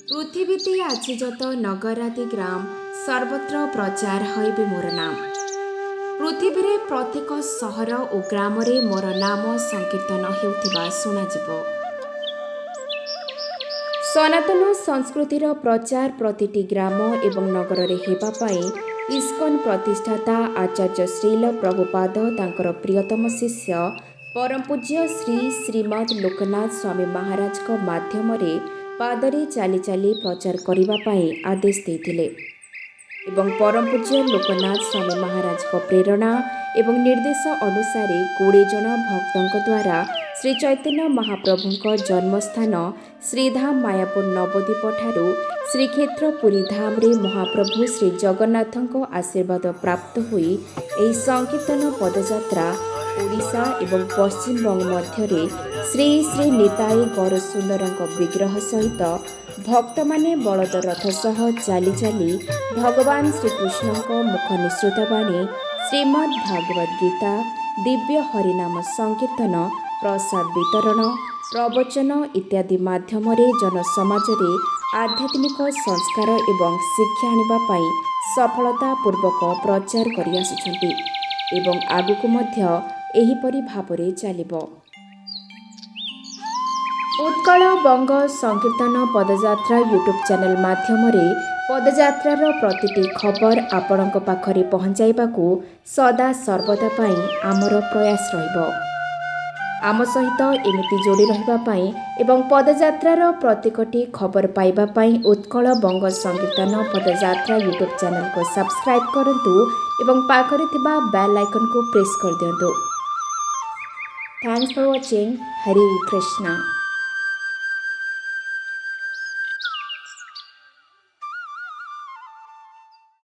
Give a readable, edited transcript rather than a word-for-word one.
ପୃଥିବୀତେ ଅଛି ଯତ ନଗରାଦି ଗ୍ରାମ, ସର୍ବତ୍ର ପ୍ରଚାର ହଇବେ ମୋର ନାମ। ପୃଥିବୀରେ ପ୍ରତ୍ୟେକ ସହର ଓ ଗ୍ରାମରେ ମୋର ନାମ ସଂକୀର୍ତ୍ତନ ହେଉଥିବା ଶୁଣାଯିବ। ସନାତନ ସଂସ୍କୃତିର ପ୍ରଚାର ପ୍ରତିଟି ଗ୍ରାମ ଏବଂ ନଗରରେ ହେବା ପାଇଁ ଇସ୍କନ ପ୍ରତିଷ୍ଠାତା ଆଚାର୍ଯ୍ୟ ଶ୍ରୀଲ ପ୍ରଭୁପାଦ ତାଙ୍କର ପ୍ରିୟତମ ଶିଷ୍ୟ ପରମପୂଜ୍ୟ ଶ୍ରୀ ଶ୍ରୀମଦ୍ ଲୋକନାଥ ସ୍ୱାମୀ ମହାରାଜଙ୍କ ମାଧ୍ୟମରେ ପାଦରେ ଚାଲି ଚାଲି ପ୍ରଚାର କରିବା ପାଇଁ ଆଦେଶ ଦେଇଥିଲେ ଏବଂ ପରମପୂଜ୍ୟ ଲୋକନାଥ ସ୍ୱାମୀ ମହାରାଜଙ୍କ ପ୍ରେରଣା ଏବଂ ନିର୍ଦ୍ଦେଶ ଅନୁସାରେ 20 ଜଣ ଭକ୍ତଙ୍କ ଦ୍ୱାରା ଶ୍ରୀ ଚୈତନ୍ୟ ମହାପ୍ରଭୁଙ୍କ ଜନ୍ମସ୍ଥାନ ଶ୍ରୀଧାମ ମାୟାପୁର ନବଦ୍ୱୀପଠାରୁ ଶ୍ରୀକ୍ଷେତ୍ର ପୁରୀ ଧାମରେ ମହାପ୍ରଭୁ ଶ୍ରୀ ଜଗନ୍ନାଥଙ୍କ ଆଶୀର୍ବାଦ ପ୍ରାପ୍ତ ହୋଇ ଏହି ସଂକୀର୍ତ୍ତନ ପଦଯାତ୍ରା ଓଡ଼ିଶା ଏବଂ ପଶ୍ଚିମବଙ୍ଗ ମଧ୍ୟରେ ଶ୍ରୀ ଶ୍ରୀ ନିତାଇ ଗୌରସୁନ୍ଦରଙ୍କ ବିଗ୍ରହ ସହିତ ଭକ୍ତମାନେ ବଳଦ ରଥ ସହ ଚାଲି ଚାଲି ଭଗବାନ ଶ୍ରୀକୃଷ୍ଣଙ୍କ ମୁଖ ନିଃସୃତ ବାଣୀ ଶ୍ରୀମଦ୍ ଭାଗବତ ଗୀତା, ଦିବ୍ୟ ହରିନାମ ସଂକୀର୍ତ୍ତନ, ପ୍ରସାଦ ବିତରଣ, ପ୍ରବଚନ ଇତ୍ୟାଦି ମାଧ୍ୟମରେ ଜନସମାଜରେ ଆଧ୍ୟାତ୍ମିକ ସଂସ୍କାର ଏବଂ ଶିକ୍ଷା ଆଣିବା ପାଇଁ ସଫଳତା ପୂର୍ବକ ପ୍ରଚାର କରିଆସୁଛନ୍ତି ଏବଂ ଆଗକୁ ମଧ୍ୟ ଏହିପରି ଭାବରେ ଚାଲିବ। ଉତ୍କଳ ବଙ୍ଗ ସଂକୀର୍ତ୍ତନ ପଦଯାତ୍ରା ୟୁଟ୍ୟୁବ୍ ଚ୍ୟାନେଲ୍ ମାଧ୍ୟମରେ ପଦଯାତ୍ରାର ପ୍ରତିଟି ଖବର ଆପଣଙ୍କ ପାଖରେ ପହଞ୍ଚାଇବାକୁ ସଦା ସର୍ବଦା ପାଇଁ ଆମର ପ୍ରୟାସ ରହିବ। ଆମ ସହିତ ଏମିତି ଯୋଡ଼ି ରହିବା ପାଇଁ ଏବଂ ପଦଯାତ୍ରାର ପ୍ରତ୍ୟେକଟି ଖବର ପାଇବା ପାଇଁ ଉତ୍କଳ ବଙ୍ଗ ସଂକୀର୍ତ୍ତନ ପଦଯାତ୍ରା ୟୁଟ୍ୟୁବ୍ ଚ୍ୟାନେଲକୁ ସବସ୍କ୍ରାଇବ୍ କରନ୍ତୁ ଏବଂ ପାଖରେ ଥିବା ବେଲ୍ ଆଇକନ୍କୁ ପ୍ରେସ୍ କରିଦିଅନ୍ତୁ। Thanks for watching. Hare Krishna.